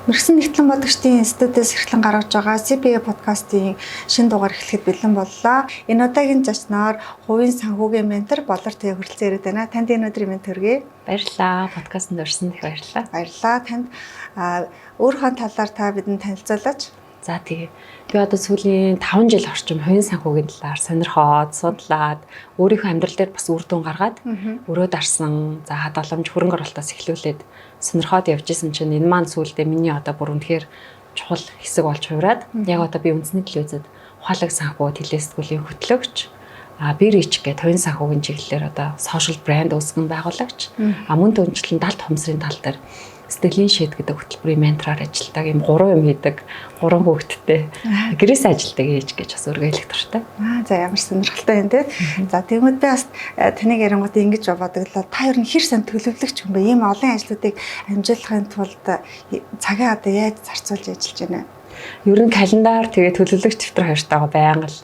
Мэргэсэн нэгтлэн бодогчдын институтээс эрхлэн гаргаж байгаа CPA подкастын шинэ дугаар эхлэхэд бэлэн боллоо. Энэ удаагийн зочноор хувийн санхүүгийн ментор Болор Тэе хүрэлцэн ирээд байна. Танд энэ өдрийн мэнд төргий. Баярлалаа. Подкастт орсон их баярлалаа. Баярлалаа. Танд өөрийнхөө талаар та бидэнд танилцуулаач. За тэгээ. Би одоо сүүлийн 5 жил орчим хувийн санхүүгийн талаар сонирхоод, судлаад, өөрийнхөө амьдрал дээр бас үр дүн гаргаад, өрөө дарсан, за хадгаламж хөрөнгө оруулалтаас эхлүүлээд сонирхоод явж исэн чинь энэ маань сүүлдээ миний одоо бүр үнэхээр чухал хэсэг болж хувираад, яг одоо би үндэсний телевизэд ухаалаг санхүү телесэтгүүлийн хөтлөгч, Бирич гэдэг хувийн санхүүгийн чиглэлээр одоо social брэнд үүсгэн байгуулагч, мөн түнчлэн далд хумсрын тал дээр сэтгэлийн шид гэдэг хөтөлбөрийн ментороор ажилладаг, юм гурван юм хийдэг, гурван хүүхэдтэй, гэрээсээ ажилладаг ээж гэж бас өөргөө хэлэх дуртай. Аа, за, ямар сонирхолтой юм те. За, тэгмэд би бас таныг ярингууд ингэж бодоглоо. Та ер нь хэр сайн төлөвлөгч хүн бэ? Ийм олон ажлуудыг амжуулахын тулд цагаа одоо яаж зарцуулж ажиллаж байна вэ? Ер нь календар, тэгээ төлөвлөгч дэвтэр хоёртойгоо байнга л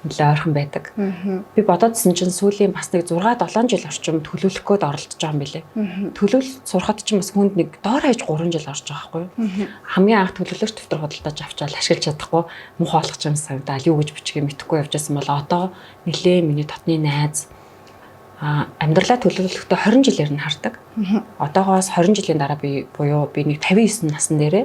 нэлээ ойрхон байдаг. Би бодоодсэн чинь сүүлийн бас нэг 6 7 жил орчим төлөвлөх гээд оролдож байгаа юм билэ. Төлөвлөлт сурахад чинь бас хүнд нэг доор хаяж 3 жил орж байгаа байхгүй юу? Хамгийн анх төлөвлөгч дэвтэр худалдаж авчаал ашиглаж чадахгүй, муухай болгох юм санагдал, юу гэж бичих юм мэдэхгүй явж байсан бол одоо нэлээ миний дотны найз амьдралаа төлөвлөлтөд 20 жилээр нь хардаг. Одоогоос 20 жилийн дараа би буюу би нэг 59 насн дээрээ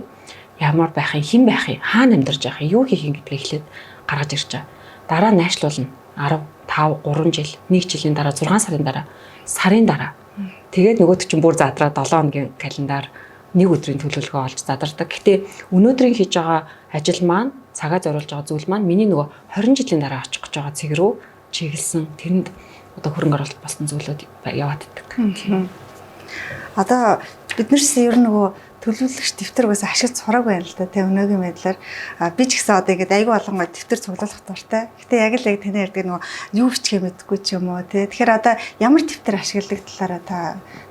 ямар байх юм, хэн байх юм, хаана амьдарч байх юм, юу хийх юм гэдгийг эхлээд гаргаж ирж байгаа. Дараа нь найшлуулна. 10, 5, 3 жил, 1 жилийн дараа, 6 сарын дараа, сарын дараа. Тэгээд нөгөөдөг чинь бүр задраа 7 хоногийн календар, нэг өдрийн төлөвлөгөө олж задардаг. Гэтэ өнөөдрийн хийж байгаа ажил маань, цагаа зориулж байгаа зүйл маань миний нөгөө 20 жилийн дараа очих гэж байгаа цэг рүү чиглэсэн, тэрэнд одоо хөрөнгө оруулалт болсон зүйлүүд яваад иддэг. Одоо бид нарс ер нь нөгөө төлөвлөгч дэвтэр угаасаа ашиглаж сураагүй юм л да, тийм, өнөөгийн байдлаар би ч гэсэн одоо ингээд айгүй болгонгой дэвтэр цуглуулах дуртай. Гэтэ яг л яг таны ярьдаг нөгөө юу бичих юм мэдэхгүй ч юм уу, тий. Тэгэхээр одоо ямар дэвтэр ашигладаг талаараа та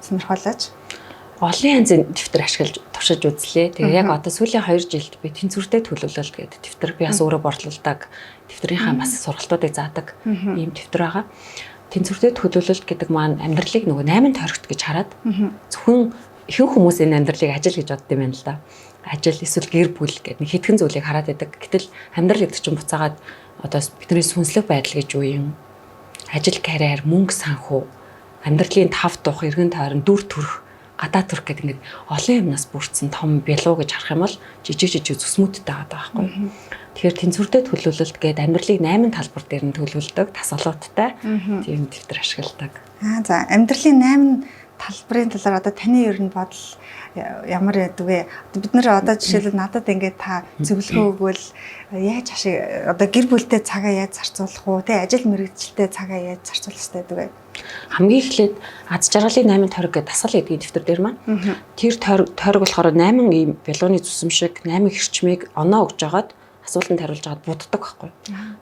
сонирхолооч. Олон янзын дэвтэр ашиглаж туршиж үзлээ. Тэгээ яг одоо сүүлийн 2 жилд би тэнцвэртэй төлөвлөлт гэдэг дэвтэр, би бас өөрөө борлуулдаг, дэвтрийнхаа бас сургалтуудыг заадаг ийм дэвтэр байгаа. Тэнцвэртэй төлөвлөлт гэдэг маань амьдралыг нөгөө 8 тойрогт гэж хараад, зөвхөн ихэнх хүмүүс энэ амьдралыг ажил гэж боддог юм байна л да. Ажил эсвэл гэр бүл гэдэг нэг хэдхэн зүйлийг хараад байдаг. Гэтэл амьдрал гэдэг чинь буцаагаад одоо бидний сүнслэг байдал гэж юу юм? Ажил, карьер, мөнгө санхүү, амьдралын тав тух, эргэн тойрон, дүр төрх, гадаа төрх гэдэг ингээд олон юмнаас бүрдсэн том бялуу гэж харах юм бол жижиг жижиг зүсмүүдтэй байгаа байхгүй. Тэгэхээр тэнцвэртэй төлөвлөлт гээд амьдралыг 8 талбар дээр нь төлөвлөдөг тасгалуудтай тийм дэвтэр ашигладаг. Аа, за, амьдралын 8 талбарын талаар одоо таны ер нь бодол ямар байдаг вэ? Бид нар одоо жишээлбэл надад ингээд та зөвлөгөө өгвөл яаж ашиг, одоо гэр бүлтэй цагаа яаж зарцуулах уу? Тэ, ажил мэргэжилтэй цагаа яаж зарцуулах хэрэгтэй байдаг вэ? Хамгийн эхлээд аз жаргалын 8 тойрог гэдэг дасгал гэдгийн дэвтэр дээр маань тэр тойрог болохоор 8 ийм бялууны зүсэм шиг 8 хэрчмийг оноо өгж агаад, асуултанд хариулж агаад буддаг байхгүй.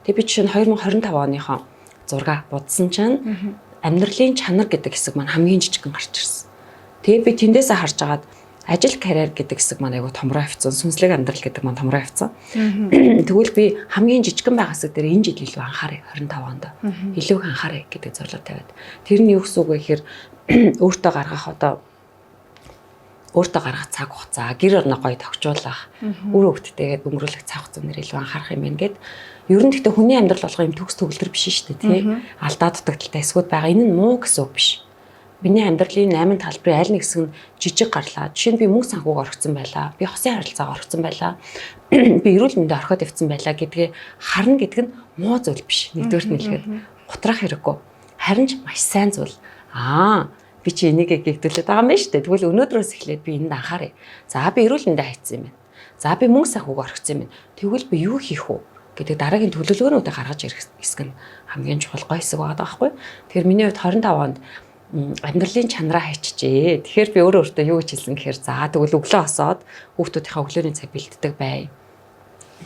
Тэгээ би жишээ нь 2025 оныхоо зураг будсан чинь амьдралын чанар гэдэг хэсэг маань хамгийн жижигхэн гарч ирсэн. Тэгээ би тэндээсээ харж агаад ажил карьер гэдэг хэсэг маань айгу томроо явцсан. Сүнслэг амьдрал гэдэг маань томроо явцсан. Тэгвэл би хамгийн жижигхэн байгаа хэсэг дээр энэ жил илүү анхаарай, 25 онд. Илүү их анхаарай гэдэг зорилго тавиад. Тэр нь юу гэсэн үг вэ гэхээр өөртөө гаргах, одоо өөртөө гаргах цаг хугацаа, гэр орноо гоё тохижуулах, үр хөвгттэйгээд өнгөрүүлэх цаг хугацаанаар илүү анхаарах юм байна гэд. Ер нь гэхдээ хүний амьдрал болгоо юм төгс төгөлдөр биш шүү дээ, тий. Алдаа дутагдалтай хэсгүүд байгаа. Энэ нь муу гэсэн үг биш. Миний амьдралын 8 талбарын аль нэг хэсэг нь жижиг гарлаа. Жишээ нь би мөнгө санхүүг орхисон байлаа. Би хосын харилцаагаа орхисон байлаа. Би эрүүл мэндэ орхиод явцсан байлаа гэдгээ харна гэдэг нь муу зүйл биш. Нэгдүгээрт нь хэлгээд гутраах хэрэггүй. Харин ч маш сайн зүйл. Аа, би чи энийг гэгдүүлээд байгаа юм байна шүү дээ. Тэгвэл өнөөдрөөс эхлээд би энд анхаарай. За, би эрүүл мэндэ хайцсан юм байна. За, би мөнгө санхүүг орхисон юм байна. Тэгвэл би юу хийх вэ гэдэг дараагийн төлөвлөгөөнүүдийг гаргаж ирэх хэсэг нь хамгийн чухал, гоё хэсэг байгаа байхгүй. Тэгэхээр миний хувьд 25 онд амьдралын чанараа хайчжээ. Тэгэхээр би өөрөө өөртөө юу гэж хэлсэн гэхээр за, тэгвэл өглөө босоод хүүхдүүдийнхээ өглөөний цаг бэлддэг бай.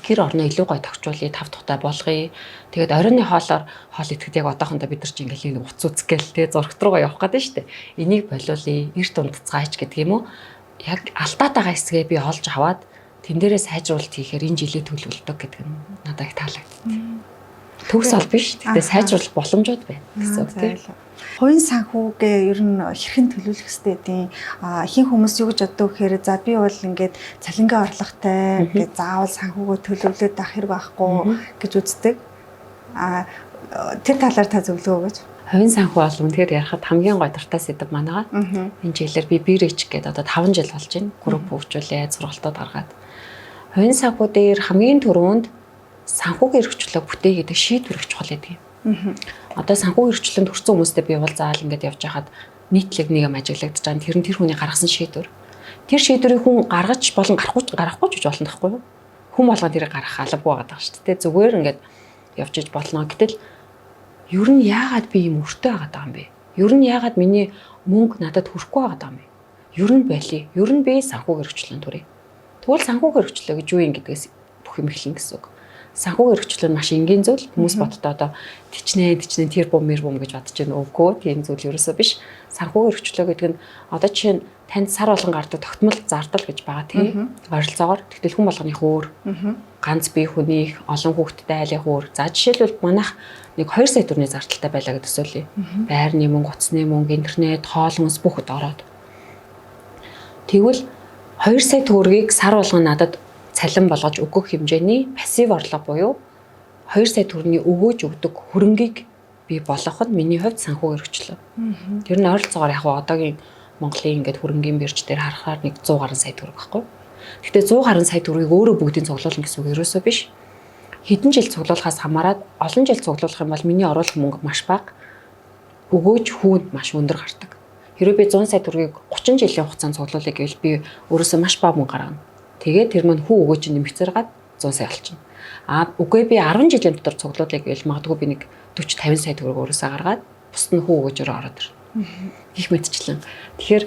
Гэр орноо илүү гоё тохижуулъя, тав тухтай болгоё. Тэгээд оройны хоолоор, хоол идэхэд яг одоохондоо бид нар чинь ингээл нэг уц үзэх гээл те, зурагт руугаа явах гэдэг нь шүү дээ. Энийг болиулъя, эрт унтцгаач гэдэг юм уу? Яг алдаад байгаа хэсгээ би олж аваад тэн дээрээ сайжруулалт хийхээр энэ жилээ төлөвлөдөг гэдэг нь надад их таалагдав. Төгс ол биш. Гэхдээ сайжруулах боломжууд байна гэсэн үг тийм. Хувийн санхүүгээ ер нь хэрхэн төлөвлөх ёстой гэдэг. Ихэнх хүмүүс юу гэж боддог гэхээр за би бол ингээд цалингаа орлоготой гэж заавал санхүүгөө төлөвлөд авах хэрэг байхгүй гэж үздэг. Тэр талаар та зөвлөгөө өгөөч. Хувийн санхүү бол үнэхээр ярихад хамгийн гоё дуртай сэдэв манайгаа. Энэ жилээр би BRH гэдэг одоо 5 жил болж байна. Групп хөгжүүлээ, сургалтууд гаргаад. Хувийн санхүү дээр хамгийн түрүүнд санхүүгийн эрх чөлөө бүтээ гэдэг шийдвэр их чухал гэдэг юм. Одоо санхүүгийн эрх чөлөөнд хүрсэн хүмүүстэй би уулзаал ингээд явж байхад нийтлэг нэг юм ажиглагдаж байгаа. Тэр нь тэр хүний гаргасан шийдвэр. Тэр шийдвэрийг хүн гаргаж болон гаргахгүй ч гэж болно байхгүй юу? Хүн болгон тэрийг гаргах албагүй байгаа шүү дээ. Зүгээр ингээд явж иж болно. Гэтэл ер нь яагаад би юм өртөө байгаад байгаа юм бэ? Ер нь яагаад миний мөнгө надад хүрэхгүй байгаад байгаа юм бэ? Ер нь байли. Ер нь би санхүүгийн эрх чөлөөнд хүрье. Тэгвэл санхүүгийн эрх чөлөө гэж юу юм гэдгээс бүх юм эхэлнэ гэсэн үг. Санхүүгийн эрх чөлөө нь маш энгийн зүйл. Хүмүүс боддоо одоо тичнэ тэр бум мэр бум гэж бодож байна. Үгүй, тийм зүйл ерөөсөө биш. Санхүүгийн эрх чөлөө гэдэг нь одоо жишээ нь танд сар болгон гардаг тогтмол зардал гэж байгаа тийм. Ойролцоогоор. Тэгтэл хүн болгоных өөр. Ганц бие хүнийх, олон хүүхэдтэй айлынх өөр. За жишээлбэл манайх нэг 2 сая төгрөгийн зардалтай байлаа гэж төсөөлье. Байрны мөнгө, утасны мөнгө, интернет, хоол хүнс бүх ороод. Тэгвэл 2 сая төгрөгийг сар болгон надад цалин болгож өгөх хэмжээний пассив орлого буюу 2 сая төгрөгийн өгөөж өгдөг хөрөнгийг би болгох нь миний хувьд санхүүгийн эрх чөлөө. Тэр нь ойролцоогоор яг одоогийн Монголын ингээд хөрөнгийн бирж дээр харахаар нэг 100 гаруй сая төгрөг байхгүй. Гэхдээ 100 гаруй сая төгрөгийг өөрөө бүгдийг цуглуулна гэсэн үг ерөөсөө биш. Хэдэн жил цуглуулахаас хамаарат олон жил цуглуулах юм бол миний оруулах мөнгө маш бага, өгөөж хүүнд маш өндөр гардаг. Хэрвээ би 100 сая төгрөгийг 30 жилийн хугацаанд цуглуулъя гэвэл би өөрөөсөө маш бага мөнгө гаргана. Тэгээд тэр мань хүү өгөөж нэмэгцээр гад 100 сая болчихно. А үгүй би 10 жилийн дотор цуглуулъя гэвэл магадгүй би нэг 40 50 сая төгрөг өөрөөсөө гаргаад бусд нь хүү өгөөжөөр ороод ирнэ. Их мэтчлэн. Тэгэхээр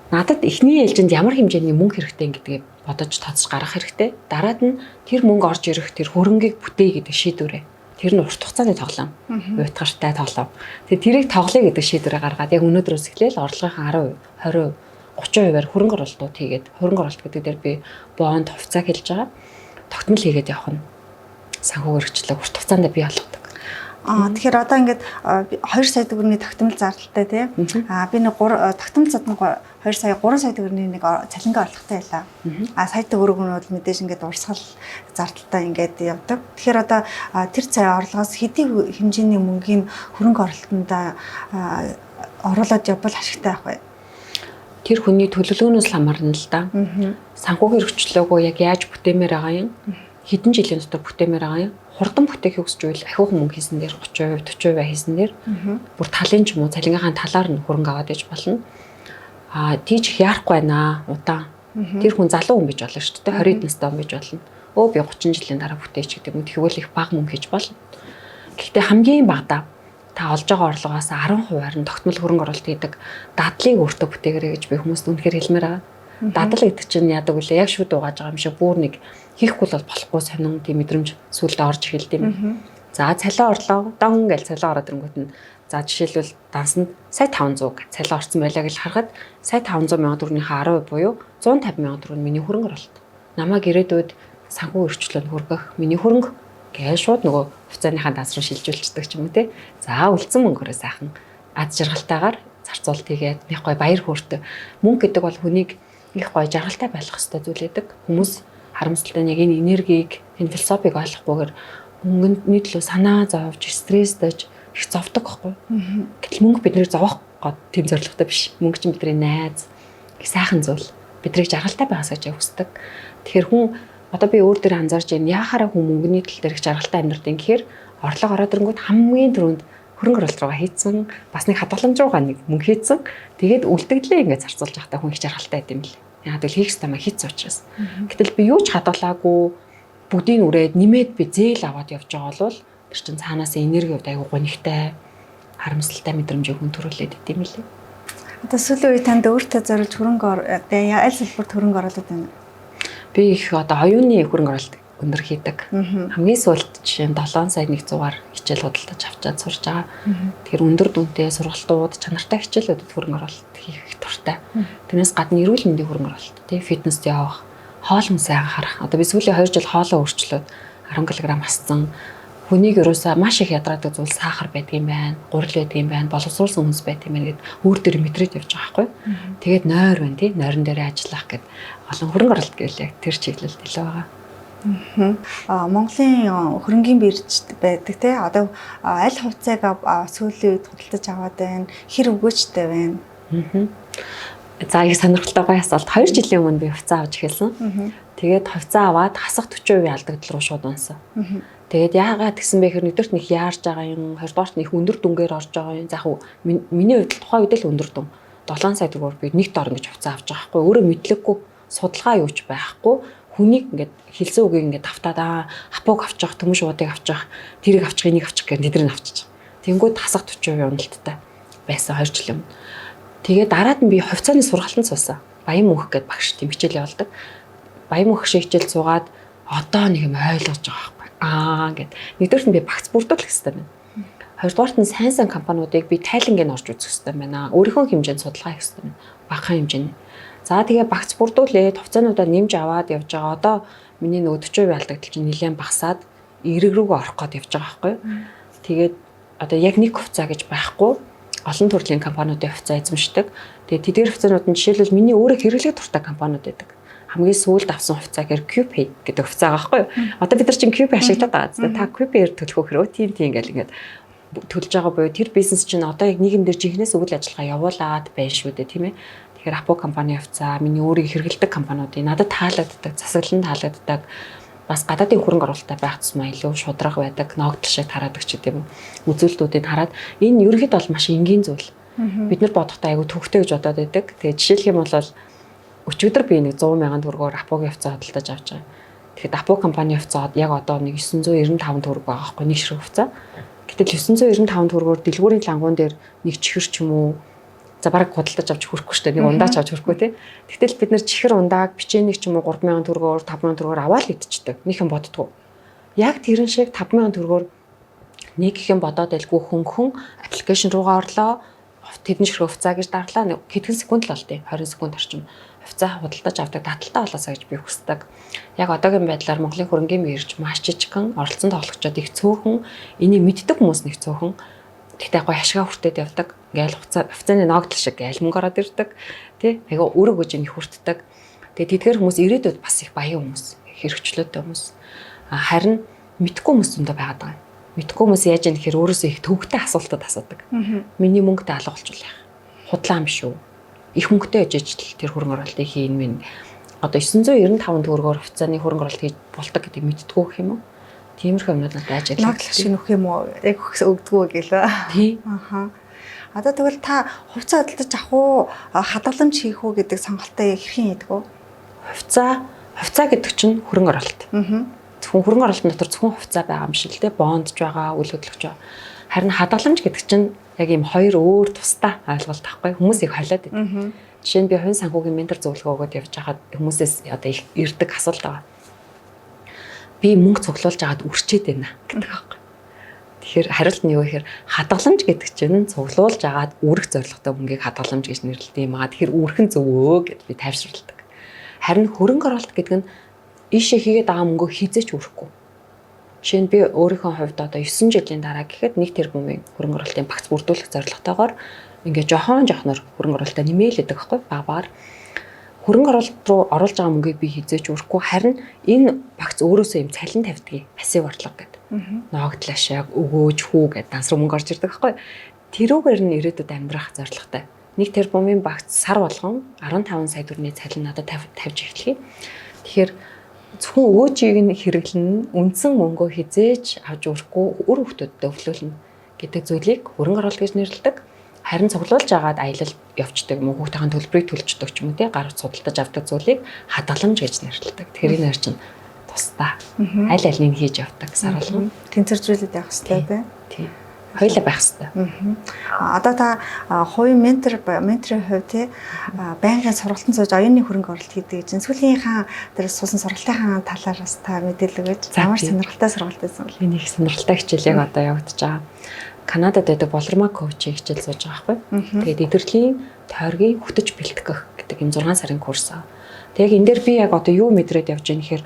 надад эхний ээлжинд ямар хэмжээний мөнгө хэрэгтэй гэдгээ бодож тооцож гаргах хэрэгтэй. Дараад нь тэр мөнгө орж ирэх тэр хөрөнгийг бүтээе гэдэг шийдвэрээ. Тэр нь урт хугацааны тоглоом. Уйтгартай тоглоом. Тэгээ тэрийг тоглоё гэдэг шийдвэрээ гаргаад яг өнөөдрөөс эхлээл орлогынхаа 10%, 20%, 30%-аар хөрөнгө оруулалтууд хийгээд, хөрөнгө оруулалт гэдэг дээр би бонд, хувьцааг хэлж байгаа. Тогтмол хийгээд явах нь санхүүгийн эрх чөлөөг урт хугацаанд бий болгодог. Тэгэхээр одоо ингээд 2 сая төгрөгийн тогтмол зардалтай тийм. Би нэг тогтмол зад нь 2 сая 3 сая төгрөгийн нэг цалингаа орлоготой байлаа. Сая төгрөг нь бол мэдээж ингээд урсгал зардалтай ингээд явдаг. Тэгэхээр одоо тэр цай орлогоос хэдий хэмжээний мөнгийг хөрөнгө оруулалтанд оруулаад явбал ашигтай байх вэ? Тэр хүний төлөвлөгөөнөөс л хамаарна л да. Санхүүгийн эрх чөлөөгөө яг яаж бүтээмээр байгаа юм? Хэдэн жилийн дотор бүтээмээр байгаа юм? Хурдан бүтээхийг хүсч байвал ахиухан мөнгө хийсэн дээр 30%, 40% хийсэн дээр бүр талын ч юм уу цалингийнхаа талаар нь хөрөнгө аваад иж болно. Тийж их яарахгүй байна удаан. Тэр хүн залуу хүн гэж болно шүү дээ. 20 настай хүн гэж болно. Би 30 жилийн дараа бүтээч гэдэг юм. Тэгвэл их бага мөнгө хийж болно. Гэхдээ хамгийн багадаа та олж байгаа орлогоос 10%-аар нь тогтмол хөрөнгө оруулалт хийдэг дадлыг өөртөө бүтээгэрэй гэж би хүмүүст үнэхээр хэлмээр байгаа. Дадал гэдэг чинь яадаг үлээ яг шүд угааж байгаа юм шиг бүр нэг хийхгүй бол болохгүй сонин тийм мэдрэмж сүлд орж эхэлдэг юм. За цалин орлоо дон гэж цалин ороод ирэнгүүт нь за жишээлбэл дансанд сая 500 цалин орсон байлаа гэж харахад сая 500 сая төгрөгнийхээ 10% буюу 150 сая төгрөг нь миний хөрөнгө оруулалт. Намайг ирээдүйд санхүү эрх чөлөөнд хүргэх миний хөрөнгө гэж шууд нөгөө хувьцааныхаа данс руу шилжүүлчихдэг ч юм уу те. За үлдсэн мөнгөөрөө сайхан ад жаргалтайгаар зарцуулт хийгээд нэг гой баяр хөөртэй. Мөнгө гэдэг бол хүнийг их гой жаргалтай байх ёстой зүйл гэдэг. Хүмүүс харамсалтай нь яг энэ энергийг, энэ философиг ойлгохгүйгээр мөнгөний төлөө санаа зовж, стрессдэж их зовдөг байхгүй. Гэтэл мөнгө биднийг зовоох гол тийм зорилготой биш. Мөнгө чинь бидний найз, их сайхан зүйл. Биднийг жаргалтай байгаасаа гэж хүсдэг. Тэгэхээр хүн одоо би өөр дээр анзаарч байна. Яхаараа хүн мөнгөний тал дээр их жаргалтай амьдрдаг юм гэхээр орлого ороод ирэнгүүт хамгийн түрүүнд хөрөнгө оруулалт руугаа хийцэн, бас нэг хадгаламж руугаа нэг мөнгө хийцэн. Тэгээд үлдэгдлээ ингээд зарцуулж байхдаа хүн их жаргалтай байд юм лээ. Яг л хийх ёстой маа хийцэн учраас. Гэтэл би юу ч хадгалаагүй бүгдийг үрээд нэмээд би зээл аваад явж байгаа бол тэр чинь цаанаас энерги хувьд айгүй гонигтай, харамсалтай мэдрэмжийг хүн төрүүлээд идэм лээ. Одоо сүүлийн үе танд өөртөө зориулж хөрөнгө аль салбарт хөрөнгө оруулаад байна? Би их одоо оюуны хөрөнгө оруулалт өндөр хийдэг. Хамгийн сүүлд жишээ нь 7 сая 100-аар хичээл худалдаж авчаад сурж байгаа. Тэгэхээр өндөр дүнтэй сургалтууд, чанартай хичээлүүдэд хөрөнгө оруулалт хийх их дуртай. Тэрнээс гадна эрүүл мэндийн хөрөнгө оруулалт, тий, фитнест явах, хоол хүнсээ анхаарах. Одоо би сүүлийн 2 жил хоолоо өөрчлөөд 10 кг асцсан. Хүнийг ерөөсөө маш их ядраадаг зүйл сахар байдгийн байна, гурил байдгийн байна, боловсруулсан хүнс байдгийн байна гэд өөр дээр мэдрээд явж байгаа байхгүй. Тэгээд нойр байна тий, нойрон дээрээ ажиллах гэд олон хөрөнгө оруулалт гэвэл яг тэр чиглэлд илүү байгаа. Монголын хөрөнгийн бирж байдаг тий. Одоо аль хувьцааг сүүлийн үед худалдаж аваад байна? Хэр өгөөжтэй байна? За, их сонирхолтой гоё асуулт. 2 жилийн өмнө би хувьцаа авч эхэлсэн. Тэгээд хувьцаа аваад хасах 40% алдагдал руу шууд унсан. Тэгээд яагаад гэсэн бэ гэхээр нэгдүгээрт нэг яарж байгаа юм, хоёрдугаарт нэг өндөр дүнгээр орж байгаа юм. За яг миний хувьд тухайн үед л өндөр дүн 7 сая төгрөгөөр би нэг дор ингэж хувьцаа авч байгаа хгүй. Өөрөө мэдлэггүй, судалгаа юу ч байхгүй хүнийг ингээд хэлсэн үгийг ингээд давтаад хапуг авчих, төмөш уудыг авчих, тэрийг авчих, энийг авчих гэх тэдрийг авчиж. Тэнгүүд хасах 40% уналттай байсан 2 жилийн өмнө. Тэгээд дараад нь би хувьцааны сургалтанд суусан. Баян мөнх гэдээ багш тийм хичээл явуулдаг. Баян мөнх шиг хичээл суугаад одоо нэг юм ойлгож байгаа байхгүй. Аа гэд. Нэгдүгээрт нь би багц бүрдүүлэх хэрэгтэй байна. Хоёрдугаарт нь сайн сайн компаниудыг би тайланг нь орж үзэх хэрэгтэй байна. Өөрийнхөө хэмжээнд судалгаа хийх хэрэгтэй байна. Багахан хэмжээний. За тэгээ багц бүрдүүлээд хувьцаануудаа нэмж аваад явж байгаа. Одоо миний нөгөө 40% алдагдал чинь нэлээд багасаад эрэг рүүгээ орох гээд явж байгаа байхгүй юу. Тэгээд одоо яг нэг хувьцаа гэж байхгүй, олон төрлийн компаниудын хувьцаа эзэмшдэг. Тэгээд тэдгээр хувьцаанууд нь жишээлбэл миний өөрөө хэрэглэх дуртай компаниуд байдаг. Хамгийн сүүлд авсан хувьцаа гэхээр QPay гэдэг хувьцаа байгаа байхгүй юу. Одоо бид нар чинь QPay ашиглаад байгаа. Та QPay-ээр төлөх үү? Тийм тийм гэл ингээд төлж байгаа буюу тэр бизнес чинь одоо яг нийгэмдэр жинхнээс үйл ажиллагаа явуулаад байна шүү дээ, тийм ээ. Тэгэхээр Апо компани хувьцаа, миний өөрийг хэрэглэдэг компаниудын надад таалагддаг, засаглал нь таалагддаг, бас гадаадын хөрөнгө оруулалттай байх тусмаа илүү шударга байдаг, ногдол шиг тараадаг ч гэдэм юм. Үзүүлэлтүүдийг хараад энэ ерөнхийдөө бол маш энгийн зүйл. Бид нар бодохдоо айгүй төвхтэй гэж бодоод байдаг. Тэгээ жишээлх юм бол өчигдөр би нэг 100 мянган төгрөгөөр Апогийн хувьцаа худалдаж авч байгаа. Тэгэхэд Апо компани хувьцаа яг одоо нэг 995 төгрөг байгаа байхгүй нэг ширхэг хувьцаа. Гэтэл 995 төгрөгөөр дэлгүүрийн лангуун дээр нэг чихэр ч юм уу за бараг худалдаж авч хүрэхгүй шүү дээ. Нэг ундаач авч хүрэхгүй тий. Тэгтэл бид нэр чихэр ундааг печенье ч юм уу 3000 төгрөгөөр 5000 төгрөгөөр аваад идчихдэг. Нэг юм боддгоо. Яг тэрэн шиг 5000 төгрөгөөр нэг их юм бодоод байлгүй хөнгөн application руугаа орлоо. Тэдэн ширхэг хувьцаа гэж дарлаа. Нэг хэдхэн секунд л болтыг. 20 секунд орчим хувьцаа худалдаж авдаг таталтай болоосаа гэж би хүсдэг. Яг одоогийн байдлаар Монголын хөрөнгийн бирж маш жижигхэн, оролцсон тоглогчдод их цөөхөн, энийг мэддэг хүмүүс нэг цөөхөн. Тэгтээ гоё ашгаа хүртээд явдаг. Ингээл хувьцааны ногдол шиг гээл мөнгө ороод ирдэг. Тэ? Айгаа өрөг өгж ин хүртдэг. Тэгээ тэдгээр хүмүүс ирээдүйд бас их баян хүмүүс, хэрэгчлөөтэй хүмүүс. Харин мэдхгүй хүмүүс зөндөө байгаад байгаа юм. Мэдхгүй хүмүүс яаж юм гэхээр өөрөөсөө их төвөгтэй асуултууд асуудаг. Миний мөнгөтэй алга болчихвол яах? Худлаа юм шүү. Их мөнгөтэй аж ижил тэр хөрөнгө оруулалтыг хийн минь. Одоо 995 төгрөгөөр хувьцааны хөрөнгө оруулалт хийж болдог гэдгийг мэддэггүй гэх юм уу? Тиймэрхүү юмнууд надад айж ажиглах. Ногдлох шиг нөх юм уу? Яг өгдгүү гэлээ. Тий. Аха. Одоо тэгвэл та хувьцаа худалдаж авах уу, хадгаламж хийх үү гэдэг сонголтоо хэрхэн хийдэг вэ? Хувьцаа гэдэг чинь хөрөнгө оруулалт. Зөвхөн хөрөнгө оруулалтын дотор зөвхөн хувьцаа байгаа юм шиг л дээ. Бондж байгаа, үйл хөдлөгч байгаа. Харин хадгаламж гэдэг чинь яг ийм хоёр өөр тусдаа ойлголт байхгүй. Хүмүүс их холиод байдаг. Жишээ нь би хувийн санхүүгийн ментор зөвлөгөө өгөөд явж байхад хүмүүсээс одоо их ирдэг асуулт байгаа. Би мөнгө цуглуулж агаад үрчээд байна гэдэг байхгүй. Тэгэхээр хариулт нь юу гэхээр хадгаламж гэдэг чинь цуглуулж агаад үрэх зорилготой мөнгийг хадгаламж гэж нэрлэдэг юм аа. Тэгэхээр үрхэн зөв өө гэд би тайвшруулдаг. Харин хөрөнгө оруулалт гэдэг нь ийшээ хийгээд байгаа мөнгөө хизээч үрэхгүй. Жишээ нь би өөрийнхөө хувьд одоо 9 жилийн дараа гэхэд 1 тэрбумын хөрөнгө оруулалтын багц бүрдүүлэх зорилготойгоор ингээ жохон жохнор хөрөнгө оруулалтаа нэмээл гэдэг байхгүй баг багаар. Хөрөнгө оруулалт руу оруулж байгаа мөнгийг би хизээч үрэхгүй. Харин энэ багц өөрөөсөө юм цалин тавьдгийг пассив орлого гэдэг. Ногдол ашиг, өгөөж, хүү гэдэг данс руу мөнгө орж ирдэг байхгүй. Тэрүүгээр нь ирээдүйд амьдрах зорилготой. 1 тэрбумын багц сар болгон 15 сая төгрөгийн цалин надад тавьж эхлэе. Тэгэхээр зөвхөн өгөөжийг нь хэрэглэн үндсэн мөнгөө хизээж авч үрэхгүй үр хүүхдүүдэд өвлүүлнэ гэдэг зүйлийг хөрөнгө оруулалт гэж нэрлэдэг. Харин цуглуулж агаад аялал явцдаг юм уу, хүүхдийн төлбөрийг төлждөг ч юм уу, тий, гар утас худалдаж авдаг зүйлийг хадгаламж гэж нэрлэдэг. Тэгэхээр энэ хоёр чинь тусдаа. Аль алийг хийж явдаг сар болгон. Тэнцвэржүүлээд явах хэрэгтэй тий. Хоёулаа байх хэрэгтэй. Одоо та хувийн менторын хувьд тий байнгын сургалтанд сууж оюуны хөрөнгө оруулалт хийдэг гэж. Сүүлийнхаа тэр суусан сургалтынхаа талаар бас та мэдээлэл өгөөч. Ямар сонирхолтой сургалт байсан бол? Энэ их сонирхолтой хичээл яг одоо явагдаж байгаа. Канадад байдаг Болормаа коучийн хичээл сууж байгаа байхгүй. Тэгээд илэрлийн тойргийн хөтөч бэлтгэх гэдэг юм 6 сарын курс. Тэгээд энэ дээр би яг одоо юу мэдрээд явж байгаа нэхэр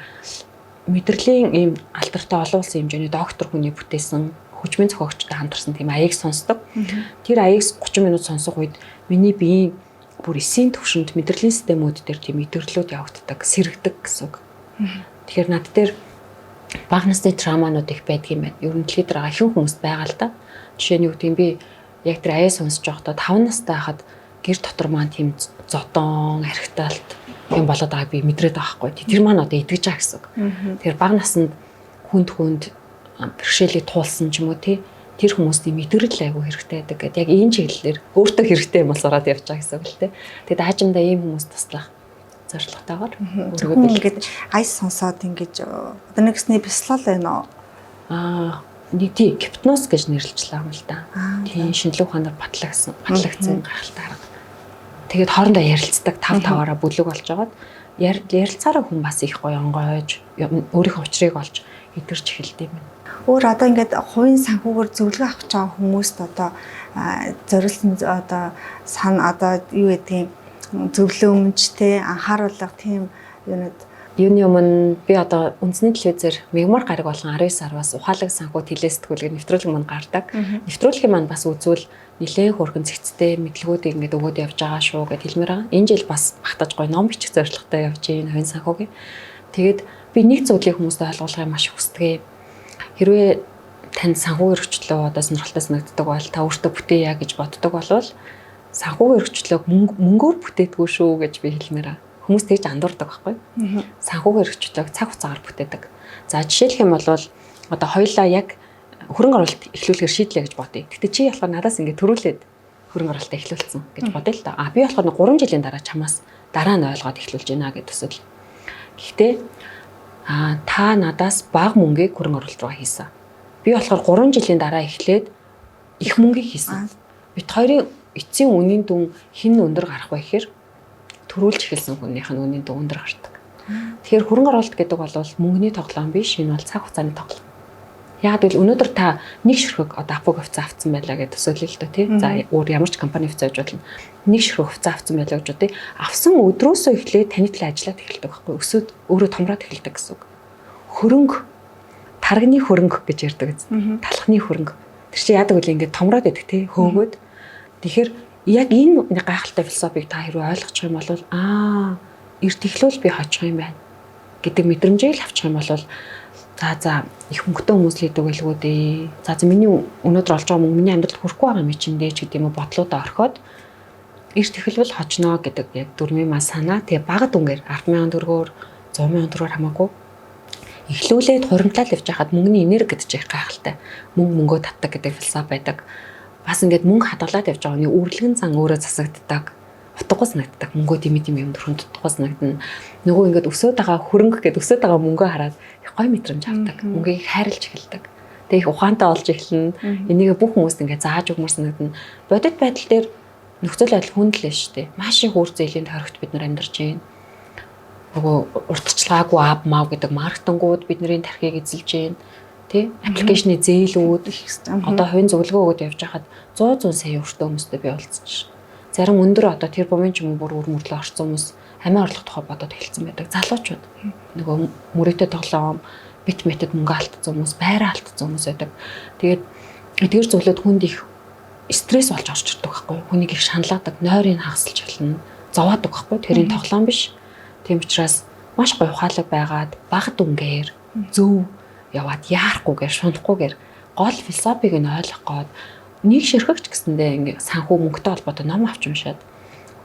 мэдрэлийн ийм алдартай олон улсын хэмжээний доктор хүний бүтээсэн хөгжмийн зохиогчтой хамтарсан тийм аяыг сонсдог. Тэр аяыг 30 минут сонсох үед миний биеийн бүр эсийн төвшөнд мэдрэлийн системүүд дээр тийм мэдрэлүүд явагддаг, сэргэдэг гэсэн үг. Тэгэхээр над дээр бага насны травманууд их байдаг юм байна. Ер нь дэлхийд байгаа ихэнх хүмүүст байгаа л да. Жишээ нь юу гэдэг юм, би яг тэр аяа сонсож байхдаа 5 настай байхад гэр дотор маань тийм зодон, архиталт юм болоод байгааг би мэдрээд байгаа байхгүй. Тэр маань одоо идэгж байгаа гэсэн үг. Тэгэхээр бага наснд хүнд хүнд бэрхшээлийг туулсан ч юм уу, тий, тэр хүмүүст мэдрэл айгүй хэрэгтэй байдаг гэдэг. Яг энэ чиглэлээр өөртөө хэрэгтэй юм болсороод явж байгаа гэсэн үг л тий. Тэгээд аажимдаа ийм хүмүүс туслах зорилготойгоор өөрийгөө ингээд аяс сонсоод ингэж одоо нэгсний бясалгал байна уу? Аа, нэг тий, гипноз гэж нэрлэж байгаа юм л да. Тийм, шинжлэх ухаанаар батлагдсан гайхалтай арга. Тэгээд хоорондоо ярилцдаг, тав таваараа бүлэг болж байгаад ярилцаараа хүн бас их гоё онгойж, өөрийнхөө учрыг олж идэрч эхэлдэг юм байна. Өөр одоо ингээд хувийн санхүүгээр зөвлөгөө авах гэж байгаа хүмүүст одоо зориулсан одоо сан одоо юу гэдгийг зөвлөмж те, анхааруулга тийм юунууд? Юуны өмнө би одоо үндэсний телевизээр мегмар гараг болгон 19 сараас ухаалаг санхүү телесэтгүүлгээр нэвтрүүлэг маань гардаг. Нэвтрүүлгийн маань бас үзвэл нэлээд хөөрхөн зэгцтэй мэдлэгүүдийг ингээд өгөөд явж байгаа шүү гэд хэлмээр байгаа. Энэ жил бас багтаж гоё ном бичих зорилготой явж байна хувийн санхүүгийн. Тэгээд би нэг зүйлийг хүмүүст ойлгуулахыг маш хүсдэг. Хэрвээ танд санхүүгийн эрхчлөө одоо сонирхолтой санагддаг бол, та өөртөө бүтээе гэж боддог болвол санхүүгийн эрхчлөөг мөнгөөр бүтээдэггүй шүү гэж би хэлмээр байгаа. Хүмүүс тэгж андуурдаг байхгүй. Санхүүгийн эрхчлөөг цаг хугацаагаар бүтээдэг. За, жишээлх юм бол одоо хоёулаа яг хөрөнгө оруулалт эхлүүлэхээр шийдлээ гэж бодъё. Гэхдээ чи болохоор надаас ингээд төрүүлээд хөрөнгө оруулалтаа эхлүүлсэн гэж бодъё л доо. А би болохоор 3 жилийн дараа чамаас дараа нь ойлгоод эхлүүлж байна гэж төсөөл. Гэхдээ та надаас бага мөнгийг хөрөнгө оруулалт руу хийсэн. Би болохоор 3 жилийн дараа эхлээд их мөнгийг хийсэн. Бид хоёрын эцсийн үнийн дүн хэн өндөр гарах вэ гэхээр төрүүлж эхэлсэн хүнийх нь үнийн дүн өндөр гардаг. Тэгэхээр хөрөнгө оруулалт гэдэг бол мөнгөний тоглоом биш, энэ бол цаг хугацааны тоглоом. Яг гэвэл өнөөдөр та нэг ширхэг одоо Апог хувьцаа авсан байлаа гэж төсөөлөл л дөө, тий. За, өөр ямар ч компани хувьцаа гэж болно. Нэг ширхэг хувьцаа авсан байлаа гэж бодъё. Авсан өдрөөсөө эхлээд таны төлөө ажиллаад эхэлдэг байхгүй. Өсөөд өөрөө томроод эхэлдэг гэсэн үг. Хөрөнгө, тарганы хөрөнгө гэж ярьдаг биз. Талхны хөрөнгө. Тэр чинь яадаг вэ, ингээд томроод идэх, тий, хөөгөөд. Тэгэхээр яг энэ гайхалтай философийг та хэрвээ ойлгочих юм бол эрт эхлүүл би хожих юм байна гэдэг мэдрэмжийг л авчих юм бол за их мөнгөтэй хүмүүс л хийдэг байлгүй дээ. За миний өнөөдөр олж байгаа мөнгө миний амьдралд хүрэхгүй байгаа юм чинь дээ ч гэдэг юм уу бодлоодоо орхиод эрт эхэлвэл хожноо гэдэг яг дөрмийн маа санаа. Тэгээ бага дүнгээр 10,000 төгрөгөөр, 100,000 төгрөгөөр хамаагүй эхлүүлээд хуримтлал явж байхад мөнгөний энерги гэдэг чинь их гайхалтай. Мөнгө мөнгөө татдаг гэдэг философи байдаг. Бас ингээд мөнгө хадгалаад явж байгаа хүний үрлэгэн зан өөрөө засагддаг. Утгагүй санагддаг. Мөнгөө дими дими юм дөрхөн тутахгүй санагдана. Нөгөө ингээд өсөөд байгаа хөрөнгө гэдэг өсөөд байгаа мөнгөө хараад их гоё мэдрэмж авдаг. Мөнгийг хайрлаж эхэлдэг. Тэгээ их ухаантай болж эхэлнэ. Энийг бүх хүмүүст ингээд зааж өгмөр санагдана. Бодит байдал дээр нөхцөл байдал хүндлээ шүү дээ. Маш их үр зээлийн тойрогт бид нар амьдарч байна. Нөгөө уртчилгаагүй ав мав гэдэг маркетингууд бидний тархийг эзэлж байна. Тэ? Аппликейшны зээлүүд, одоо хувийн зөвлөгөө өгöd явж байхад 100 100 сая өртөө хүмүүстэй би уулзчих. Зарим өндөр одоо тэр бумын ч юм уу бүр үр мөрлөө орсон хүмүүс амиа орлох тухай бодоод эхэлсэн байдаг. Залуучууд нөгөө мөрөөдөө тоглоом бит метод мөнгө алдсан хүмүүс, байраа алдсан хүмүүс байдаг. Тэгээд эдгээр зүйлүүд хүнд их стресс болж орж ирдэг байхгүй юу? Хүнийг их шаналаадаг, нойрыг хагасалж эхэлнэ, зовоодог байхгүй юу? Тэр энэ тоглоом биш. Тийм учраас маш гоё ухаалаг байгаад бага дүнгээр зөв яваад яарахгүйгээр, шунахгүйгээр гол философиг нь ойлгох гээд нэг ширхэгч гэсэндээ ингээ санхүү мөнгөтэй холбоотой ном авч уншаад,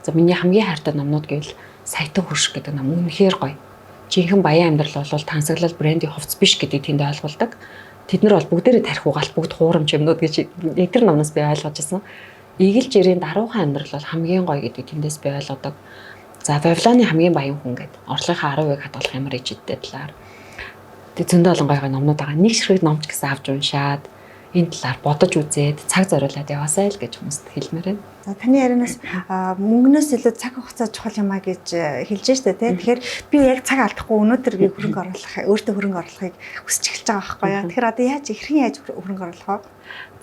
за, миний хамгийн хайртай номнууд гэвэл Саятан хөрш гэдэг ном үнэхээр гоё. Жинхэнэ баян амьдрал бол тансаглал, брендийн хувцас биш гэдгийг тэнд ойлгуулдаг. Тэд нар бол бүгдээрээ тарих угаалт, бүгд хуурамч юмнууд гэж яг тэр номноос би ойлгож ирсэн. Игэл жирийн даруухан амьдрал бол хамгийн гоё гэдгийг тэндээс би ойлгодог. За, Вавилоны хамгийн баян хүн гэдэг орлогынхаа 10% хадгалах ямар ижидтэй талаар. Тэг зөндөө олон гоё гоё номнууд байгаа. Нэг ширхэг номч гэсэн авч уншаад энэ талаар бодож үзээд цаг зориулаад яваасай л гэж хүмүүст хэлмээр байна. За, таны ярианаас мөнгнөөс илүү цаг хугацаа чухал юм а гэж хэлж штэ, тий. Тэгэхээр би яг цаг алдахгүй өнөөдөр би хөрөнгө оруулах, өөртөө хөрөнгө оруулахыг хүсэж эхэлж байгаа байхгүй юу. Тэгэхээр одоо яаж хэрхэн яаж хөрөнгө оруулах вэ?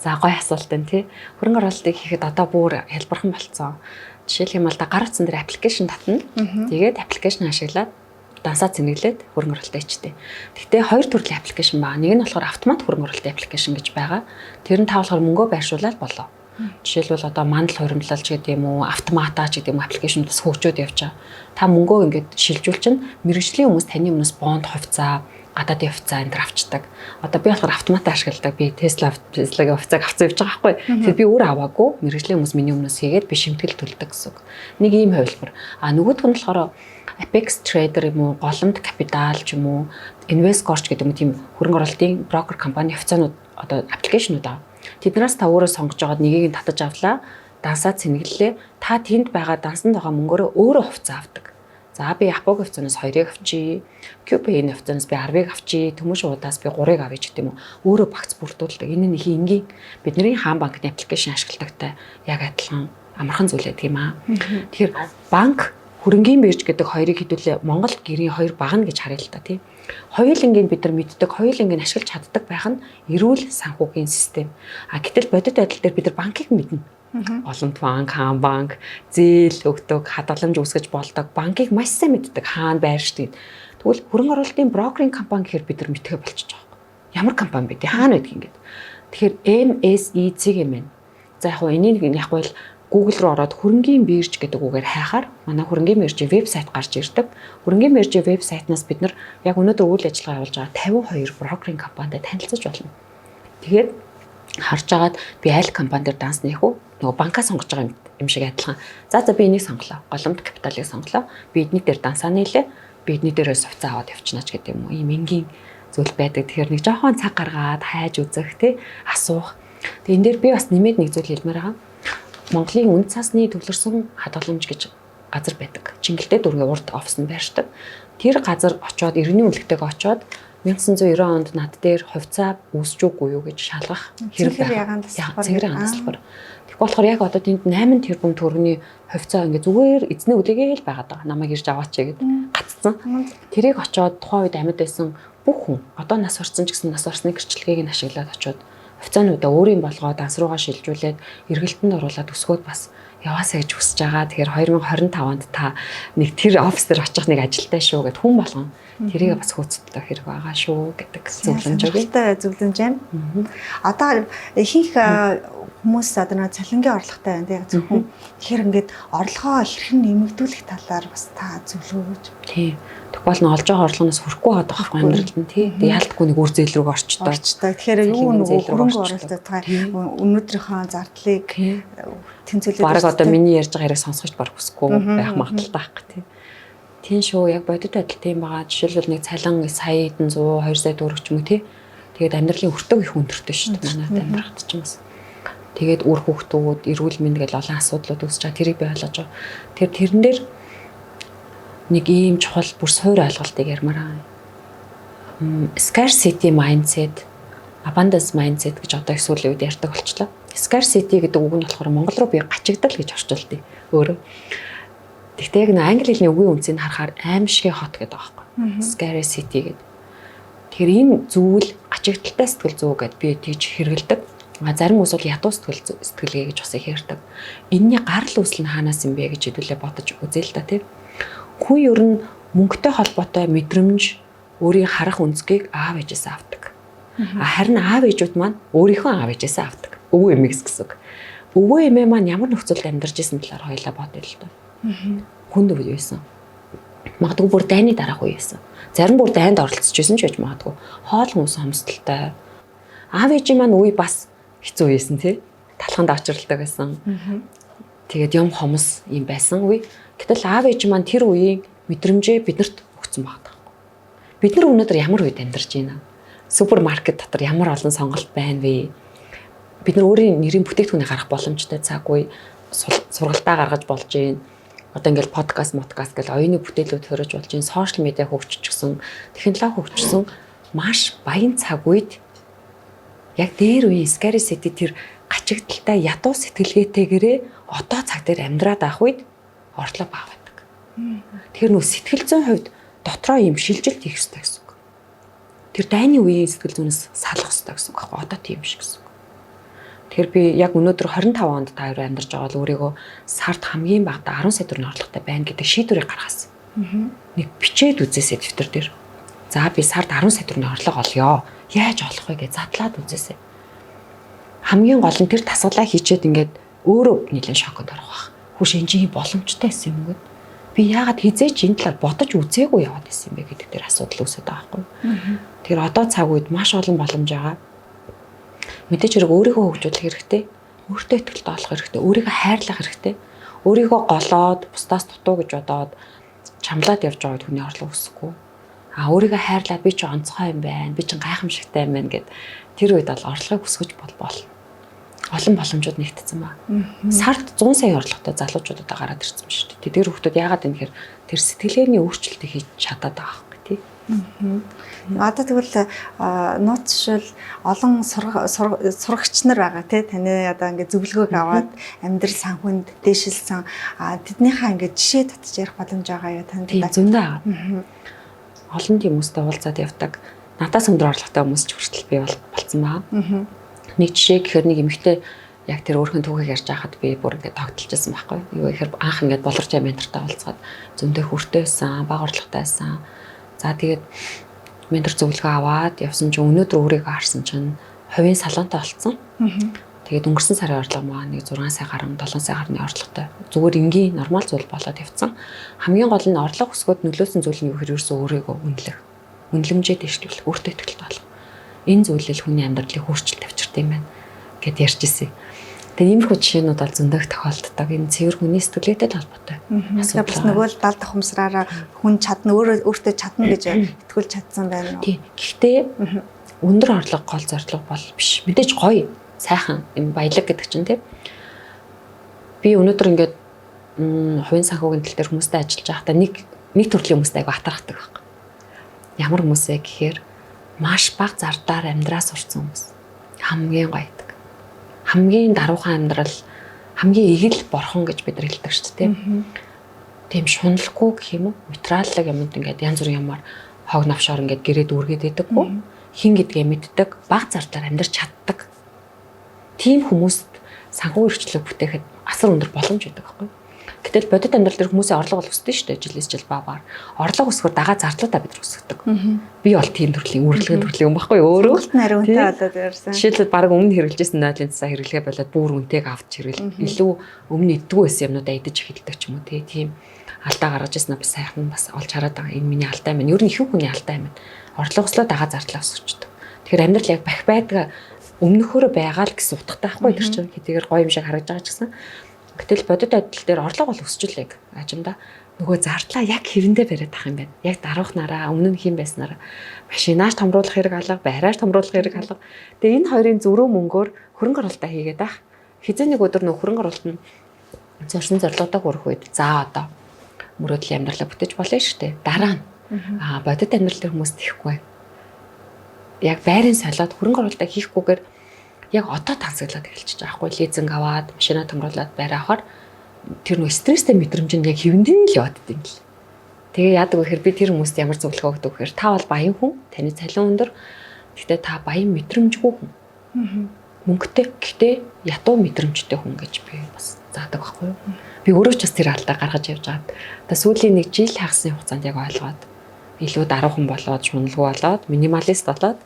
За, гоё асуулт байна, тий. Хөрөнгө оруулалтыг хийхэд одоо бүр хялбархан болцсон. Жишээлх юм бол да гар утсан дээр аппликейшн татна. Тэгээд аппликейшн ашиглаад Дансаа цэнэглээд хөрөнгө оруулалт хийчтэй. Гэхдээ хоёр төрлийн application байгаа. Нэг нь болохоор автомат хөрөнгө оруулалтын application гэж байгаа. Тэр нь та болохоор мөнгөө байршуулаад болоо. Жишээлбэл, одоо мандал хуримтлалч гэдэг юм уу, автомата ч гэдэг юм уу, application бас хөгжөөд явж байгаа. Та мөнгөө ингээд шилжүүлчин мэргэжлийн хүмүүс таны өмнөөс бонд хувьцаа, гадаадын хувьцаа энэ төр авчдаг. Одоо би болохоор автомат ашигладаг. Би Tesla-гийн хувьцааг авсан явж байгаа байхгүй. Тэгэхээр би өөр аваагүй. Мэргэжлийн хүмүүс миний өмнөөс хийгээд би шимтгэл төлдөг гэсэн үг. Нэг ийм хувилбар. А нөгөөх нь болохоор Apex Trader юм уу, Голомт Capital ч юм уу, Investcorp гэдэг юм, тийм хөрөнгө оруулалтын брокер компани хувьцаанууд, одоо application ууд аа. Тэднээс та өөрөө сонгож байгаад нэгийг нь татаж авлаа. Дансаа цэнэглэлээ. Та тэнд байгаа дансанд байгаа мөнгөөрөө өөрөө хувьцаа авдаг. За, би Японы хувьцаанаас 2-ыг авчий, QP-ийн хувьцаанаас би 10-ыг авчий, Төмөш удаас би 3-ыг авъя ч гэдэг юм уу. Өөрөө багц бүрдүүлдэг. Энэ нэг энгийн бидний хаан банкны application ашигладагтай яг адилхан амархан зүйл байдаг юм аа. Тэгэхээр банк, хөрөнгийн бирж гэдэг хоёрыг хэдүүлээ Монгол гэрийн хоёр багна гэж харъя л та, тий. Хоёулангийг бид нар мэддэг, хоёулангийг ашиглаж чаддаг байх нь эрүүл санхүүгийн систем. А гэтэл бодит байдал дээр бид нар банкыг мэднэ. Олонт банк, хаан банк, зээл өгдөг, хадгаламж үүсгэж болдог. Банкыг маш сайн мэддэг, хаана байршдаг. Тэгвэл хөрөнгө оруулалтын брокеринг компани гэхээр бид нар мэдхээ болчихж байгаа юм. Ямар компани бэ? Хаана байдгийг ингээд. Тэгэхээр MSE цэг мн. За, яг хуу энийг яг бол Google руу ороод хөрөнгийн бирж гэдэг үгээр хайхаар манай хөрөнгийн биржийн вебсайт гарч ирдэг. Хөрөнгийн биржийн вебсайтнаас бид нар яг өнөөдөр үйл ажиллагаа явуулж байгаа 52 брокеринг компанитай танилцаж болно. Тэгээд харж агаад би аль компани дээр данс нээх үү? Нөгөө банкаа сонгож байгаа юм шиг адилхан. За, би энийг сонголоо. Голомт Капиталыг сонголоо. Би эдний дээр дансаа нээлээ. Би эдний дээрээс хувьцаа аваад явчихна ч гэдэг юм уу. Ийм энгийн зүйл байдаг. Тэгэхээр нэг жоохон цаг гаргаад хайж үзэх, тий, асуух. Тэгээ энэ дээр би бас нэмээд нэг зүйл хэлмээр байгаа. Монголын үнэт цаасны төвлөрсөн хадгаламж гэж газар байдаг. Чингэлтэй дүүргийн урд офис нь байршдаг. Тэр газар очоод, иргэний үнэлгэтэйг очоод 1990 онд над дээр хувьцаа үүсч үгүй юу гэж шалгах хэрэг байна. Цэнхэр ягаан тасалбар. Тэгэхгүй болохоор яг одоо тэнд 8 тэрбум төгрөгийн хувьцаа ингээ зүгээр эзний үлээгээл байгаад байгаа. Намайг ирж аваач гэд гацсан. Тэрийг очоод тухайн үед амьд байсан бүх хүн, одоо нас орсон ч гэсэн, нас орсны гэрчлэгийг нь ашиглаад очоод хувьцаануудаа өөрийн болгоод данс руугаа шилжүүлээд эргэлтэнд оруулаад өсгөөд бас яваасаа гэж хүсэж байгаа. Тэгэхээр 2025 онд та нэг тэр офис дээр очих нэг ажилтай шүү гэд хүн болгон тэрийг бас хөөцөлдөх хэрэг байгаа шүү гэдэг зөвлөмж өгье. Зөвлөмж байна. Одоо ихэнх хүмүүс одоо нэг цалингийн орлоготой байна, тийм, зөвхөн. Тэгэхээр ингээд орлогоо хэрхэн нэмэгдүүлэх талаар бас та зөвлөгөө өгөөч. Тийм. Тэгвэл нь олж байгаа орлогоноос хүрэхгүй байгаа байхгүй амьдралд нь, тий. Тэгээ яалтгүй нэг үр зээл рүү орчтой. Орчтой. Тэгэхээр юу нөгөө хөрөнгө оруулалт та өнөөдрийнхөө зардлыг тэнцвүүлээд Бараг одоо миний ярьж байгаа хэрэг сонсгож баг хүсэхгүй байх магадлалтай байхгүй, тий. Тийм шүү, яг бодит байдал тийм байгаа. Жишээлбэл, нэг цалин сая хэдэн 100 2 сая төгрөг ч юм уу, тий. Тэгээд амьдралын өртөг их өндөртэй шүү дээ манай амьдрахад ч юм бас. Тэгээд үр хүүхдүүд, эрүүл мэнд гэл олон асуудлууд үүсэж байгаа. Тэрийг би ойлгож байгаа. Тэр тэрэн дээр нэг ийм чухал бүр суур ойлголтыг ярмаар байгаа. Scarcity mindset, abundance mindset гэж одоо их сүүлийн үед ярьдаг болчлоо. Scarcity гэдэг үг нь болохоор монгол руу би гачигдал гэж орчуулдیں۔ Өөрөө. Гэхдээ яг нэг англи хэлний үгийн үндсийг харахаар аймшгийн хот гэдэг байгаа байхгүй. Scarcity гэдэг. Тэгэхээр энэ зүйл гачигдaltaй сэтгэл зүй гэд би тэгж хэрэгэлдэг. А зарим хүмүүс бол ядуу сэтгэлгээ гэж бас их ярьдаг. Энийний гарал үүсэл нь хаанаас юм бэ гэж хэдүүлээ бодож үзье л да, тий. Хүн ер нь мөнгөтэй холбоотой мэдрэмж, өөрийн харах өнцгийг аав ээжээс авдаг. А харин аав ээжүүд маань өөрийнхөө аав ээжээс авдаг. Өвөө эмээгс гэсэн үг. Өвөө эмээ маань ямар нөхцөлд амьдарч исэн талаар хоёлаа бодъё л доо. Хүнд үе байсан. Магадгүй бүр дайны дараах үе байсан. Зарим бүр дайнд оролцож исэн ч байж магадгүй. Хоол хүнс хомсдолтой. Аав ээжийн маань үе бас хэцүү байсан, тий. Талханд очролдог байсан. Тэгээд юм хомс юм байсан үе. Гэтэл аав ээж маань тэр үеийн мэдрэмжээ биднэрт өгсөн байгаа. Бид нар өнөөдөр ямар үед амьдарч байна? Супермаркет дотор ямар олон сонголт байна вэ? Бид нар өөрийн нэрийн бүтээгдэхүүнийг гаргах боломжтой цаг үе, сургалтаа гаргаж болж байна. Одоо ингээл подкаст, подкаст гэл оюуны бүтээлүүд төрөж болж байна. Social media хөгжчихсөн, технологи хөгжсөн маш баян цаг үед яг дээр үеийн scarcity, тэр гачигдaltaй ядуу сэтгэлгээтэйгэрээ одоо цаг дээр амьдраад авах үед орлого бага байдаг. Тэгэхээр нөө сэтгэл зүйн хувьд дотроо юм шилжилт хийх ёстой гэсэн үг. Тэр дайны үеийн сэтгэл зүйнээс салах ёстой гэсэн үг аахгүй, одоо тийм биш гэсэн үг. Тэгэхээр би яг өнөөдөр 25 онд та хоёр амьдарч байгаа бол өөрийгөө сард хамгийн багадаа 10 сая төгрөгийн орлоготой байна гэдэг шийдвэрийг гаргасан. Нэг бичээд үзээсэй дэвтэр дээр. За би сард 10 сая төгрөгийн орлого олёо. Яаж олох вэ гэж задлаад үзээсэй. Хамгийн гол нь тэр дасгалаа хийчээд ингээд өөрөө нэлээд шоконд орох байх. Хүүш энэ чинь боломжтой байсан юм гээд. Би яагаад хизээч энэ талаар бодож үзээгүй яваад байсан юм бэ гэдэг тэр асуудал үүсээд байгаа байхгүй. Тэгэхээр одоо цаг үед маш олон боломж байгаа. Мэдээж хэрэг өөрийгөө хөгжүүлэх хэрэгтэй. Өөртөө итгэлтэй болох хэрэгтэй. Өөрийгөө хайрлах хэрэгтэй. Өөрийгөө голоод бусдаас дутуу гэж бодоод чамлаад явж байгаа хүний орлого өсөхгүй. А өөрийгөө хайрлаад би чи онцгой юм байна. Би чи гайхамшигтай юм байна гэд тэр үед бол орлогыг өсгөж бол олон боломжууд нэгтсэн ба. Сард 100 сая орлоготой залуучууд одоо гараад ирсэн ба шүү дээ. Тэр хүмүүс яагаад юм гэхээр тэр сэтгэлгээний өөрчлөлтийг хийж чадаад байгаа байхгүй тий. Одоо тэгвэл нууц жишээл олон сурагч нар байгаа тий, таны одоо ингээд зөвлөгөөг аваад амьдрал санхүүнд дээшилсэн тэднийхээ ингээд жишээ татж ярих боломж байгаа юу танд? Тийм, зөндөө байгаа. Олон тийм хүмүүстэй уулзаад явдаг. Надаас өндөр орлоготой хүмүүс ч хүртэл би болцсон байгаа. Нэг жишээ гэхээр нэг эмэгтэй яг тэр өөрхөн түүхийг ярьж байхад би бүр ингээд тогтолж байсан байхгүй. Юу гэхээр анх ингээд болорч ментортой уулзгаад зөндөө хүртэй байсан, бага орлоготой байсан. За тэгээд ментор зөвлөгөө аваад явсан чинь өнөөдөр өөрийгөө харсан чинь хувийн салонтой болцсон. Тэгээд өнгөрсөн сарын орлого маань нэг 6 сая гаруй, 7 сая гаруйны орлоготой. Зүгээр энгийн нормал зүйл болоод явцсан. Хамгийн гол нь орлого өсгөхөд нөлөөсөн зүйл нь юу гэхээр ерөөсөө өөрийгөө үнэлэх. Үнэлэмжээ дэвшлүүлэх, өөртөө итгэлтэй болох. Энэ зүйлэл хүний амьдралыг өөрчлөлт авчирт юм байна гэд ярьж ирсэн. Тэгээ иймэрхүү жишээнүүд бол зөндөх тохиолддог. Энэ цэвэр хүний сэтгэлгээтэй л холбоотой. Асуудал. Бас нөгөө л дал давхамсраараа хүн чадна, өөрөө өөртөө чадна гэж итгүүлж чадсан байна уу? Тийм. Гэхдээ өндөр орлого гол зорилго бол биш. Мэдээж гоё, сайхан юм баялаг гэдэг чинь тийм. Би өнөөдөр ингээд хувийн санхүүгийн тал дээр хүмүүстэй ажиллаж байхдаа нэг төрлийн хүмүүстэй айгу атархдаг байхгүй. Ямар хүмүүс вэ гэхээр маш бага зардаар амьдраа сурцсан хүмүүс. Хамгийн гоёдаг. Хамгийн даруухан амьдрал, хамгийн эгэл борхон гэж бид нар хэлдэг шүү дээ. Тийм шуналгүй гэх юм уу? Материаллаг юмуд ингээд янз бүрийн юмар хог навшоор ингээд гэрээ дүүргээд идэггүй. Хин гэдгээ мэддэг, бага зардаар амьдарч чаддаг. Тийм хүмүүст санхүү эрхчлөө бүтээхэд асар өндөр боломж өгдөг байхгүй. Гэтэл бодит амьдрал дээр хүмүүсийн орлого бол өсдөг шүү дээ. Жилээс жил багаар. Орлого өсгөр дагаа зардлуудаа бид нар өсгдөг. Би бол тийм төрлийн үргэлжлэн төрлийн юм байхгүй өөрөө. Нарийн үнэтэй болоод ирсэн. Жишээлбэл баг өмнө хэрэглэжсэн нойлын цасаа хэрэглэгээ болоод бүр үнэтэйг авч хэрэгэл. Илүү өмнө иддгүү байсан юмнуудаа идэж эхэлдэг ч юм уу тийм алдаа гаргаж ирсэн бас сайхан бас олж хараад байгаа. Энэ миний алдаа юм. Ер нь ихэнх хүний алдаа юм. Орлого өслөө дагаа зардлаа өсгөждөг. Тэгэхээр амьдрал яг бах байдгаа өмнөхөөрөө байгаа л гэсэн утгатай байхгүй тэр чинь. Хэдийгээр гоё юм шиг харагдаж байгаа ч гэсэн. Гэтэл бодит байдал дээр орлого бол өсч л яг ажимда нөгөө зардлаа яг хэвэндээ бариад ах юм байна. Яг даруухнараа өмнө нь хэн байснараа машинаар томруулах хэрэг алга, байраар томруулах хэрэг алга. Тэгээ энэ хоёрын зөрөө мөнгөөр хөрөнгө оруулалтаа хийгээд ах. Хизээ нэг өдөр нөгөө хөрөнгө оруулалт нь зорьсон зорилгодоо хүрэх үед за одоо мөрөөдлийн амьдралаа бүтээж болно шүү дээ. Дараа нь бодит амьдрал дээр хүмүүс тийхгүй. Яг байрын солиод хөрөнгө оруулалтаа хийхгүйгээр яг одоо тансаглаад эхэлчихэж байгаа хгүй. Лизинг аваад, машинаа томруулад байр авахар тэр нөө стресстэй мэдрэмж нь яг хэвэндээ л яваад идэв юм л. Тэгээ яадаг вэ гэхээр би тэр хүмүүст ямар зөвлөгөө өгдөг вэ гэхээр та бол баян хүн, таны цалин өндөр. Гэхдээ та баян мэдрэмжгүй хүн. Мөнгөтэй гэхдээ ядуу мэдрэмжтэй хүн гэж би бас заадаг байхгүй юу? Би өөрөө ч бас тэр алдаа гаргаж явж байгаад. Одоо сүүлийн нэг жил хагасны хугацаанд яг ойлгоод илүү даруухан болоод, шуналгүй болоод, минималист болоод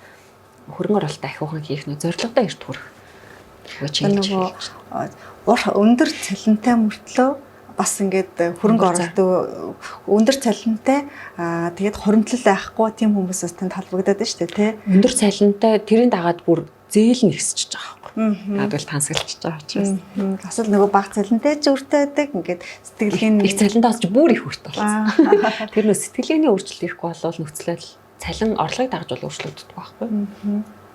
хөрөнгө оруулалтаа ахиухан хийх нөө зорилгодоо эрт хүрэх. Нөгөө өндөр цалинтай мөртлөө бас ингээд хөрөнгө оруулалт өндөр цалинтай тэгээд хуримтлал байхгүй тийм хүмүүс бас танд холбогдоод байна шүү дээ тий. Өндөр цалинтай тэрийн дагаад бүр зээл нь ихсэж байгаа байхгүй. Яагаад тансаглаж байгаа учраас. Бас л нөгөө бага цалинтай ч өртөө байдаг. Ингээд сэтгэлгээний их цалинтай бас ч бүр их өртөө болсон. Тэр нөө сэтгэлгээний өөрчлөлт ирэхгүй болвол нөхцөл цалин орлогыг дагаж бол өөрчлөгддөг байхгүй.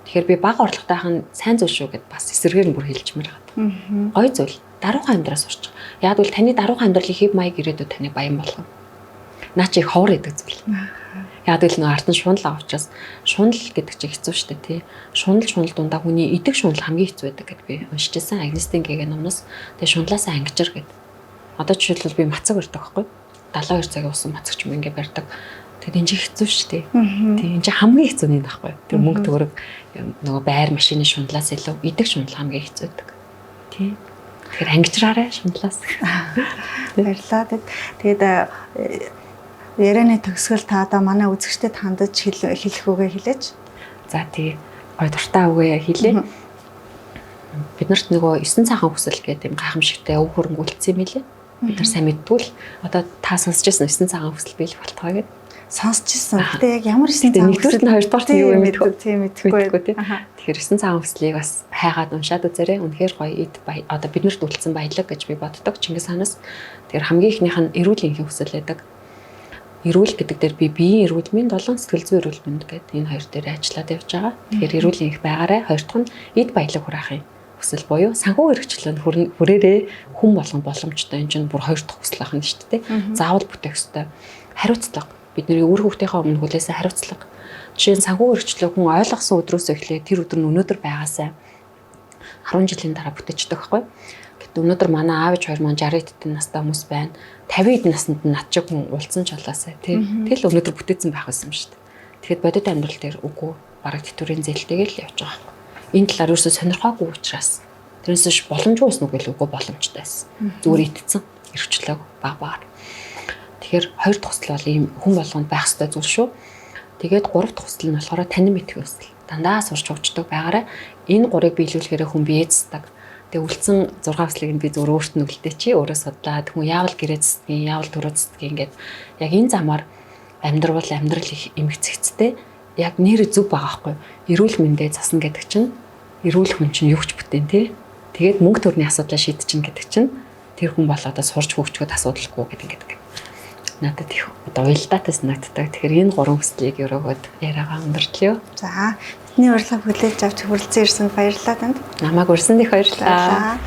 Тэгэхээр би бага орлоготойхон сайн зүйл шүү гэд бас эсэргээр нь бүр хэлжмээр байгаа. Гой зүйл. Даруухан амьдраа сурч. Яг бол таны даруухан амьдралын хэв маяг ирээдүйд таны баян болгоно. Наа чи их ховор идэг зүйл. Яг л нэг ард нь шунал авах учраас шунал гэдэг чинь хэцүү шүү дээ тий. Шунал дундаа хүний идэх шунал хамгийн хэцүү байдаг гэд би уншиж байсан. Агнестин гэгээ номноос. Тэгээ шунлаасаа ангижир гэд. Одоо жишээлбэл би мацаг барьдаг байхгүй. 72 цагийн усан мацаг ч юм ингээ барьдаг. Тэгэд энэ чинь хэцүү шүү дээ. Тийм энэ чинь хамгийн хэцүү нь байхгүй. Тэр мөнгө төгрөг нөгөө байр машины шунлаас илүү идэх шунал хамгийн хэцүү байдаг. Тийм. Тэгэхээр ангижраарай шунлаас. Баярлалаа. Тэгээд Ярианы төгсгөл та одоо манай үзэгчдэд хандаж хэлэх үгээ хэлээч. За тий. Гой дуртай үгээ хэлээ. Бид нарт нөгөө 9 цаахан хүсэл гэдэг юм гайхамшигтай өв хөрөнгө үлдсэн юм билээ. Бид нар сайн мэддгүй л одоо та сонсч байсан 9 цагаан хүсэл биелэх болтугай гэдэг. Сонсч ирсэн. Гэтэ яг ямар 9 цагаан хүсэл нэгдүгээр нь хоёрдугаар нь юу юм мэдгүй. Тийм мэдэхгүй тийм. Тэгэхээр 9 цагаан хүслийг бас хайгаад уншаад үзээрэй. Үнэхээр гоё эд одоо биднэрт үлдсэн баялаг гэж би боддог Чингис хаанаас. Тэгэхээр хамгийн ихнийх нь эрүүл энхийн хүсэл байдаг. Эрүүл гэдэг дээр би биеийн эрүүл мэнд болон сэтгэл зүйн эрүүл мэнд гэдэг энэ хоёр дээр ажиллаад явж байгаа. Тэгэхээр эрүүл энх байгаарай. Хоёр дахь нь эд баялаг хураахын хүсэл буюу санхүү хэрэгчлэн хүрээрээ хүн болгон боломжтой. Энэ чинь бүр хоёр дахь хүсэл ахна шүү дээ. Заавал бүтээх ёстой. Хариуцлага. Бидний үр хүүхдийнхээ өмнө хүлээсэн хариуцлага. Жишээ нь санхүү хэрэгчлээ хүн ойлгосон өдрөөс эхлээд тэр өдөр нь өнөөдөр байгаасай 10 жилийн дараа бүтээчдэг байхгүй. Гэт өнөөдөр манай аав ээж хоёр маань 60 хэдэн настай хүмүүс байна. 50 хэдэн наснд нь над чиг хүн уулзсан ч болоосай тий. Тэгэл өнөөдөр бүтээсэн байх байсан юм шүү дээ. Тэгэхэд бодит амьдрал дээр үгүй бараг тэтгэврийн зээлтэйг л явж байгаа байхгүй. Энэ талаар ерөөсөө сонирхоогүй учраас тэрнээс биш боломжгүй байсан уу гэлээ үгүй боломжтой байсан. Зүгээр итцэн эрхчлөөг баг багаар. Тэгэхээр хоёр дахь хүсэл бол ийм хүн болгонд байх ёстой зүйл шүү. Тэгээд гурав дахь хүсэл нь болохоор танин мэдэх хүсэл. Дандаа сурч хөгждөг байгаарай. Энэ гурыг биелүүлэхээр хүн бие застаг. Тэгээ үлдсэн 6 хүслийг нь би зүгээр өөрт нь үлдээ чи өөрөө судлаад хүн яавал гэрээ застгийг, яавал төрөө застгийг ингээд яг энэ замаар амьдрал амьдрал их эмгцэгцтэй яг нэр зөв байгаа байхгүй. Эрүүл мэндэ засна гэдэг чинь эрүүл хүн чинь юу ч бүтээн тий. Тэгээд мөнгө төрний асуудлаа шийдчихнэ гэдэг чинь тэр хүн бол одоо сурч хөгжөхөд асуудалгүй гэдэг ингээд надад их одоо уялдаатай санагддаг. Тэгэхээр энэ гурван хүслийг өрөөгөөд яриагаа өндөрлөё. За, бидний урилгыг хүлээж авч хүрэлцэн ирсэнд баярлалаа танд. Намайг урьсан их баярлалаа.